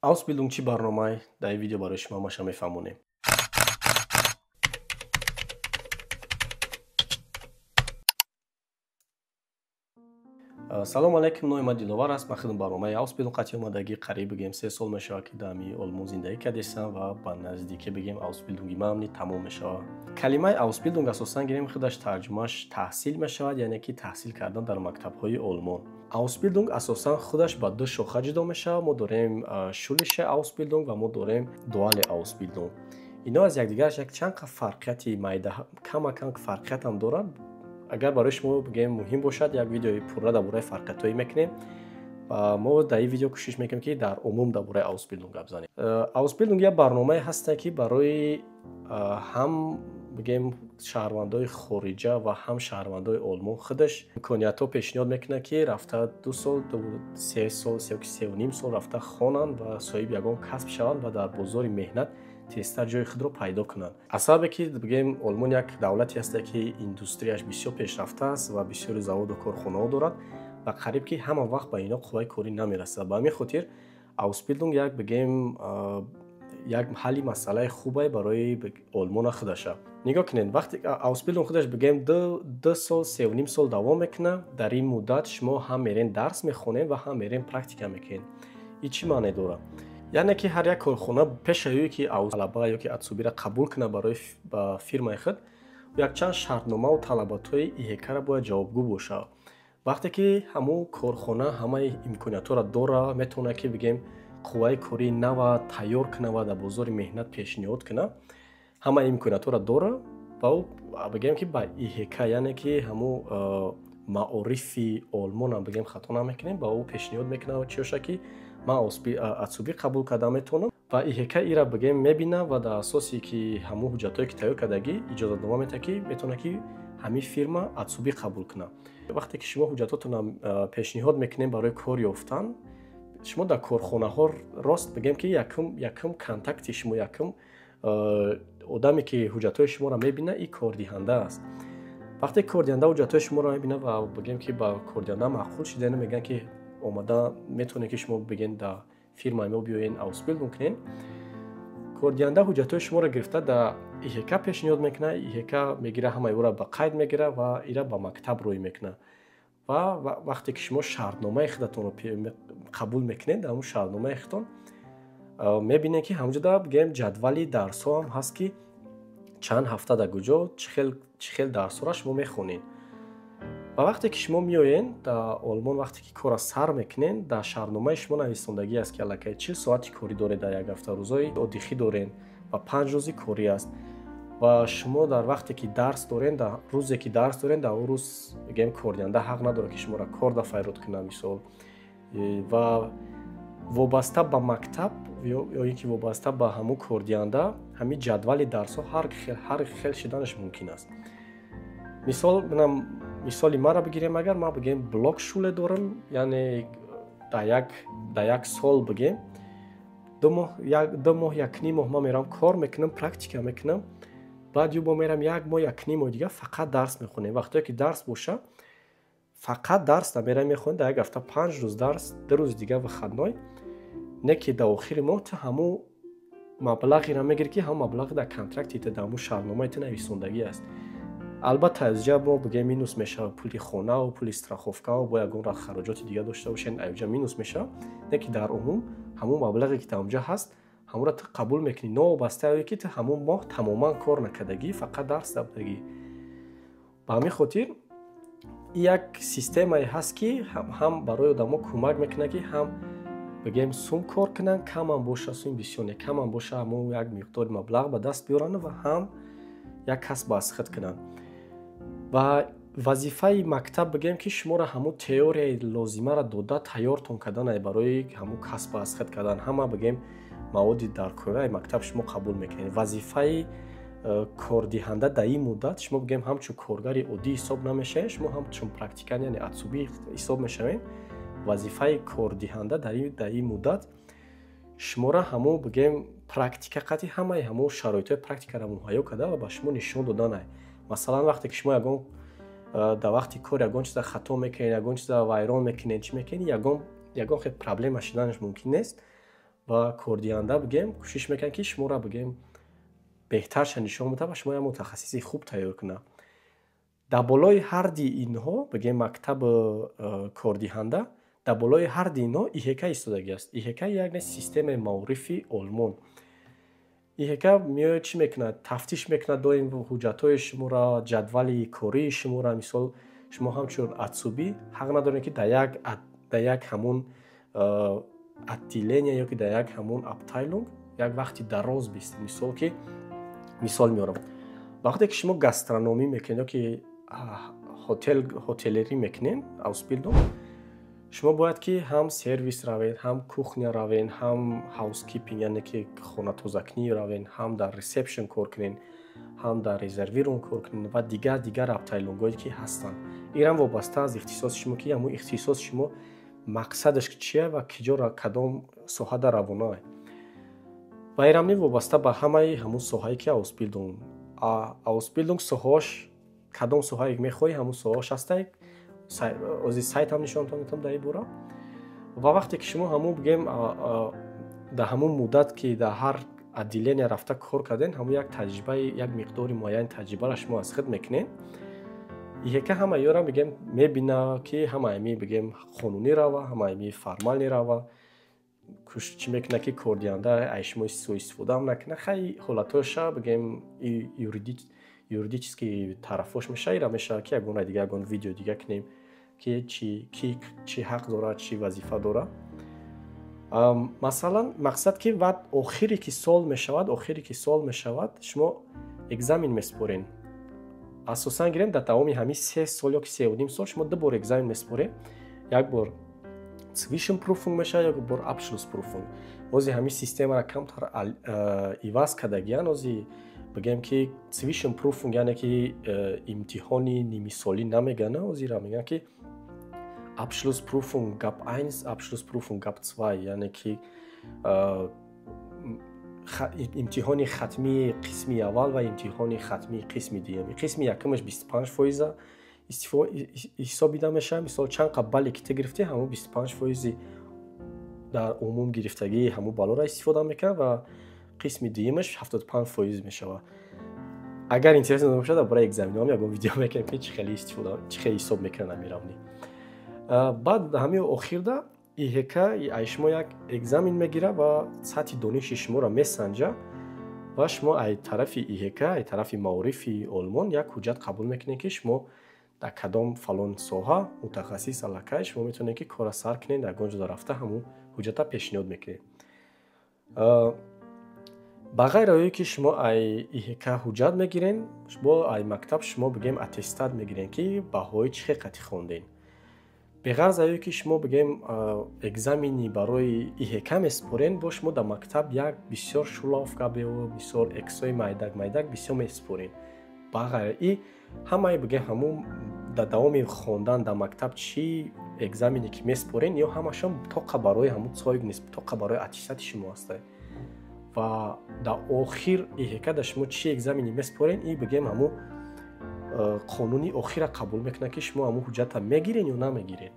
Ausbildung чӣ барномае? Дар ин видео барои шумо ҳамаша мефаҳмонем. Салом алайкум, номи ман Диловар аст. Ман худам барномаи Ausbildung қатъи омадагӣ қариб бигем 3 сол мешавад, ки дар ҳамин Олмон зиндагӣ кардесам ва ба наздикӣ бигем Ausbildung-и ман ни тамом мешавад. Калимаи Ausbildung асосан гирем худаш тарҷумааш таҳсил мешавад, яъне ки таҳсил кардан дар мактабҳои Олмон. Ausbildung асосан худаш ба ду шоха ҷудо мешавад. Мо дорем schulische Ausbildung ва мо дорем duale Ausbildung. Ино аз якдигараш як чанд фарқияти майда, камакам фарқиятам доранд. Агар барои шумо бигем муҳим бошад, як видеои пурра дар бораи фарқиятҳое мекунем. Ва мо дар ин видео кӯшиш мекунем, ки дар умум дар бораи Ausbildung гап занем. Ausbildung як барномае ҳаста, ки барои ҳам бигем шаҳрвандои хориҷа ва ҳам шаҳрвандои Олмон худаш имкониятҳо пешниҳод мекунад, ки рафта 2 сол, 3 сол, 3,5 сол рафта хонанд ва соҳиби ягон касб шаванд ва дар бозори меҳнат тезтар ҷои худро пайдо кунанд. Аз сабабе ки бигем Олмон як давлате ҳаста, ки индустрияш бисёр пешрафта аст ва бисёри заводу корхонаҳо дорад ва қариб ки ҳама вақт ба ино қувваи корӣ намерасад. Ба ҳамин хотир Ausbildung як бигем як ҳалли масъалаи хубе барои Олмона худаша. Нигоҳ кунед, вақте Ausbildung худаш бигем 2 сол, 3,5 сол давом мекунад, дар ин муддат шумо ҳам мерен дарс мехонед ва ҳам мерен практика мекунед. Ин чӣ маъне дорад? Яъне ки ҳар як корхона пешаёе ки талаба ё ки атсубиро қабул кунад барои ба фирмаи худ, якчанд шартномаву талаботҳои ИՀК-ро бояд ҷавобгӯ бошад. Вақте ки ҳамун корхона ҳамаи имкониятҳоро дорад, метавонад ки бигем қувваи кории нава тайёр кунад ва дар бозори меҳнат пешниҳод кунад, ҳамаи имкониятҳоро дорад ва ӯ бигем ки ба ИՀК, яъне ки ҳамун маорифи Олмонам бигем хато намекунем, ба ӯ пешниҳод мекунад чиёша ки ман атсубӣ қабул карда метавонам ва ИՀК ира бигем мебинад ва дар асосе ки ҳамун ҳуҷҷатҳое ки тайёр кардагӣ иҷозатнома метавад, ки метавонад ки ҳамин фирма атсубӣ қабул кунад. Вақте ки шумо ҳуҷҷатотонро пешниҳод мекунем барои кор ёфтан, шумо дар корхонаҳо рост бигем ки якум контакти шумо, якум одаме ки ҳуҷҷатҳои шуморо мебинад, ин кордиҳанда аст. Вақте кордиҳанда ҳуҷҷатҳои шуморо мебинад ва бигем ки ба кордиҳанда маъқул шуда, мегӯянд ки омада метавонед ки шумо бигем дар фирмаи мо биёен Ausbildung кунед. Кордиҳанда ҳуҷҷатҳои шуморо гирифта дар ИՀК пешниҳод мекунад, ИՀК мегира ҳамаи ӯро ба қайд мегира ва ира ба мактаб рӯй мекунад. Ва вақте ки шумо шартномаи худатонро қабул мекунед, дар ҳамун шартномаи худатон мебинед, ки ҳамҷода бигем ҷадвали дарсҳо ҳам ҳаст, ки чанд ҳафта дар куҷо чӣ хел дарсҳоро шумо мехонед. Ва вақте ки шумо меоед дар Олмон, вақте ки корро сар мекунед, дар шартномаи шумо нависондагӣ аст, ки аллакай 40 соати корӣ доред дар як ҳафта, рӯзҳои оддихӣ доред ва 5 рӯзи корӣ аст. Ва шумо дар вақте ки дарс доред, дар рӯзе ки дарс доред, дар он рӯз бигем кордиҳанда ҳақ надорад, ки шуморо кор да файрод кунад, мисол. Ва вобаста ба мактаб ё ин ки вобаста ба ҳамун кордиҳанда ҳамин ҷадвали дарсҳо ҳар хел шуданаш мумкин аст. Мисол, мисоли маро бигирем, агар ман бигем Blockschule дорам, яъне дар як сол бигем 2 моҳ, 2 моҳ, 1,5 моҳ ман мерам кор мекунам, практика мекунам, баъд ю бо мерам 1 моҳ, 1,5 моҳ дигар фақат дарс мехонем. Вақтое ки дарс боша, фақат дарс намерам мехонем, дар як ҳафта 5 рӯз дарс, 2 рӯзи дигар выходной. Не ки дар охири моҳ ту ҳамун маблағеро мегирӣ, ки ҳамун маблағ дар контракти ту, дар ҳамун шартномаи ту нависондагӣ аст. Албатта, аз ҷа мо бигем минус мешавад пули хонаву пули страховкаву бо ягон рад хароҷоти дигар дошта бошед, аёҷа минус мешавад. Не ки дар умум ҳамун маблағе ки дар онҷа ҳаст, ҳамонро ту қабул мекунӣ, новобаста ое ки ту ҳамун моҳ тамоман кор накардагӣ, фақат дарс набудагӣ. Ба ҳамин хотир як системае ҳаст, ки ҳам барои одамо кӯмак мекунад, ки ҳам бигем сум кор кунанд, камам боша, сум бисёр не, камам боша, ҳамон як миқдори маблағ ба даст биёранд ва ҳам як касб аз худ кунанд. Ва вазифаи мактаб бигем ки шуморо ҳамун теорияи лозимаро дода тайёртон карданае барои ҳамун касб аз худ кардан. Ҳама бигем маводи даркораи мактаб шумо қабул мекунед. Вазифаи кордиҳанда дар ин муддат шумо бигем ҳамчун коргари оддӣ ҳисоб намешавед, шумо ҳамчун практикант, яъне атсубӣ ҳисоб мешавед. Вазифаи кордиҳанда дар ин муддат шуморо ҳамун бигем практика қатъи ҳамаи ҳамун шароитҳои практикаро муҳайё карда ва ба шумо нишон доданае. Масалан, вақте ки шумо ягон дар вақти кор ягон чиза хато мекунед, ягон чиза вайрон мекунед, чӣ мекунед, ягон хел проблема шуданаш мумкин нест. Ва кордиҳанда, бигем, кӯшиш мекунад, ки шуморо, бигем, беҳтарша нишон бидиҳад ва шумо як мутахассиси хуб тайёр кунад. Дар болои ҳарди инҳо, бигем, мактабу кордиҳанда, дар болои ҳарди инҳо ИХК истодагӣ аст. ИХК як системаи маорифи Олмон. ИХК меояд, чӣ мекунад? Тафтиш мекунад доим ҳуҷҷатҳои шуморо, ҷадвали кории шуморо. Мисол, шумо ҳамчун Azubi ҳақ надоред, ки дар як ҳамун отделение ё ки дар як ҳамун Abteilung як вақти дароз бистед. Мисол, ки мисол меорам, вақте ки шумо гастрономӣ мекунед ё ки хотелерӣ мекунед Ausbildung, шумо бояд ки ҳам сервис равед, ҳам кухня равед, ҳам housekeeping, яъне ки хонатозакунӣ равед, ҳам дар ресепшн кор кунед, ҳам дар Reservierung кор кунед ва дигар дигар Abteilung ҳое, ки ҳастанд. Инам вобаста аз ихтисоси шумо, ки ҳамун ихтисоси шумо мақсадаш чия ва киҷо, кадом соҳада равона. Ва инам вобаста ба ҳамаи ҳамун соҳае, ки Ausbildung соҳаош, кадом соҳае мехоҳӣ, ҳамун соҳаош ҳастай. Ози сайтам нишонтон метавам дар ин бора. Ва вақте ки шумо ҳамун, бигем, дар ҳамун муддат, ки дар ҳар отделение рафта кор кардем, ҳамун як таҷрибаи, як миқдори муайяни таҷрибаро шумо аз худ мекунед, ИХК ҳама ёра, бигем, мебина, ки ҳама ами, бигем, қонунӣ рава, ҳама ами формальный рава. Чӣ мекунад, ки кордиҳанда ай шумо суистифодаам накунад. Хай, ҳолатҳоша, бигем, юридический тарафош мешава. Ира мешава, ки ягон дига, ягон видео дига кунем, ки ки чӣ ҳақ дорад, чӣ вазифа дорад. Масалан, мақсад, ки баъд охире ки сол мешавад, охире ки сол мешавад, шумо Examen месупорен. Асосан гирем, дар давоми ҳамин 3 сол ё ки 3,5 сол шумо ду бор Examen месупоред. Як бор Zwischenprüfung мешавад, як бор Abschlussprüfung. Ози ҳамин системаро камтар иваз кардагиян. Ози, бигем, ки Zwischenprüfung, яъне ки имтиҳони нимисолӣ намегӯянд, озира мегӯянд, ки Abschlussprüfung GAP 1, Abschlussprüfung GAP 2, яъне ки имтиҳони хатмии қисми аввал ва имтиҳони хатмии қисми дуюм. Қисми якумаш 25 фоиза ҳисобида мешавад. Мисол, чанд қа балле ки ту гирифтӣ, ҳамун 25 фоизи дар умум гирифтагии ҳамун баллоро истифода мекунад ва қисми дуюмаш 75 фоиз мешавад. Агар интересно бошад, дар бораи Examen ҳам ягон видео мекунем, ки чӣ хеле истифода, чӣ хеле ҳисоб мекунанд амиравни. Баъд ҳамин охирда ИХК ай шумо як Examen мегирад ва сатҳи дониши шуморо месанҷад. Ва шумо ай тарафи ИХК, ай тарафи маорифи Олмон як ҳуҷҷат қабул мекунед, ки шумо дар кадом фалон соҳа мутахассис аллакай, шумо метавонед, ки корра сар кунед. Ягон ҷода рафта, ҳамун ҳуҷҷата пешниҳод мекунед. Ба ғайр оё ки шумо ай ИХК ҳуҷҷат мегирен, бо ай мактаб шумо, бигем, аттестат мегирен, ки баҳои чӣ хел қати хонден. Беғарз оё ки шумо, бигем, Examen и барои ИХК месупорен, бо шумо дар мактаб як бисёр Schulaufgabe ю бисёр эксои майдак майдак бисёр месупорен. Ба ғайр и ҳамаи, бигем, ҳамун дар давоми хондан дар мактаб чӣ Examen е ки месупорен, ё ҳамашон тоқа барои ҳамун Zeugnis, тоқа барои аттестати шумо ҳастанд. Ва дар охир ИХК дар шумо чӣ Examen е месупорен, и, бигем, ҳамун қонуни охира қабул мекунад, ки шумо ҳамун ҳуҷҷата мегирен ё намегирен.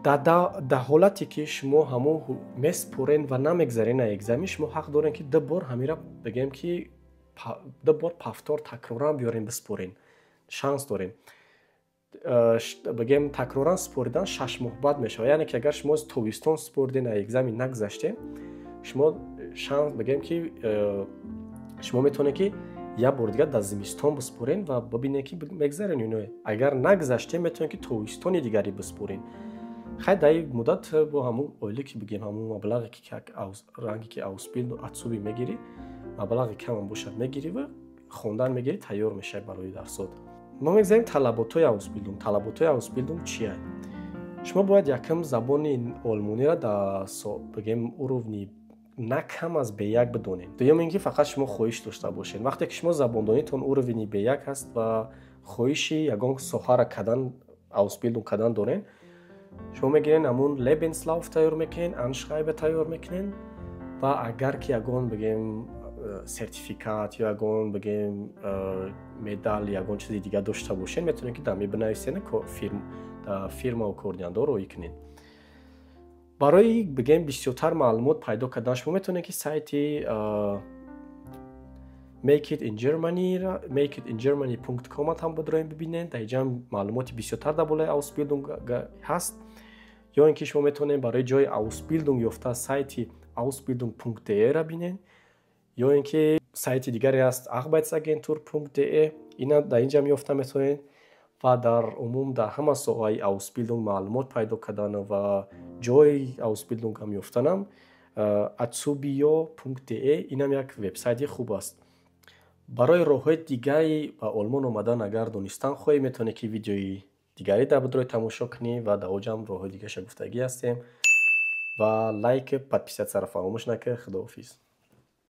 Дар ҳолате ки шумо ҳамун месупорен ва намегзарен Examen, шумо ҳақ дорен, ки ду бор ҳамира, бигем, ки ду бор повтор, такроран биёрен, биспорен. Шанс дорем. Бигем, такроран супоридан 6 моҳ баъд мешавад. Яъне ки агар шумо тобистон супориден, Examen нагузаштем, шумо шанс, бигем, ки шумо метавонед, ки як бор дигар дар зимистон биспорен ва бибинед, ки мегзарен ё не. Агар нагузаштем, метавонед, ки тобистони дигаре биспорен. Хай, дар ин муддат бо ҳамун оиле ки, бигем, ҳамун маблағе ки ранге ки Ausbildung Azubi мегирӣ, маблағи камам бошад, мегирӣ ва хондан мегирӣ, тайёр мешавӣ барои дарсот. Мо мегзарем талаботҳои Ausbildung. Талаботҳои Ausbildung чия? Шумо бояд якум забони олмониро дар, бигем, уровни на кам аз Б1 бидонед. Дуюм ин ки фақат шумо хоҳиш дошта бошед. Вақте ки шумо забондонитон уровни Б1 ҳаст ва хоҳиши ягон соҳаро кардан, Ausbildung кардан дорен, шумо мегирен, ҳамун Lebenslauf тайёр мекунен, Anschreiben тайёр мекунен ва агар ки ягон, бигем, сертификат ё ягон, бигем, медал, ягон чизи дигар дошта бошед, метавонед, ки дар ми бинависен, дар фирмаву кордиҳандаҳо роҳӣ кунед. Барои, бигем, бисёртар маълумот пайдо кардан шумо метавонед, ки сайти Make it in Germany, makeitingermany.com ҳам бидроем, бибинед. Дар инҷа маълумоти бисёртар дар болои Ausbildung ҳаст. Ё ин ки шумо метавонед барои ҷои Ausbildung ёфта сайти ausbildung.de ра бинед, ё ин ки сайти дигаре аст, arbeitsagentur.de, ина дар инҷа ёфта метавонед. Ва дар умум дар ҳама соҳаи Ausbildung маълумот пайдо кардан ва ҷои Ausbildung ам ёфтанам azubio.de, инам як вебсайти хуб аст. Барои роҳҳои дигари ба Олмон омадан агар донистан хоҳӣ, метавонед, ки видеои дигаре дар бидрои тамошо кунӣ ва дар оҷам роҳҳои дигараша гуфтагӣ ҳастем. Ва лайк, подписаться ро фаромӯш накунед. Худоҳофиз.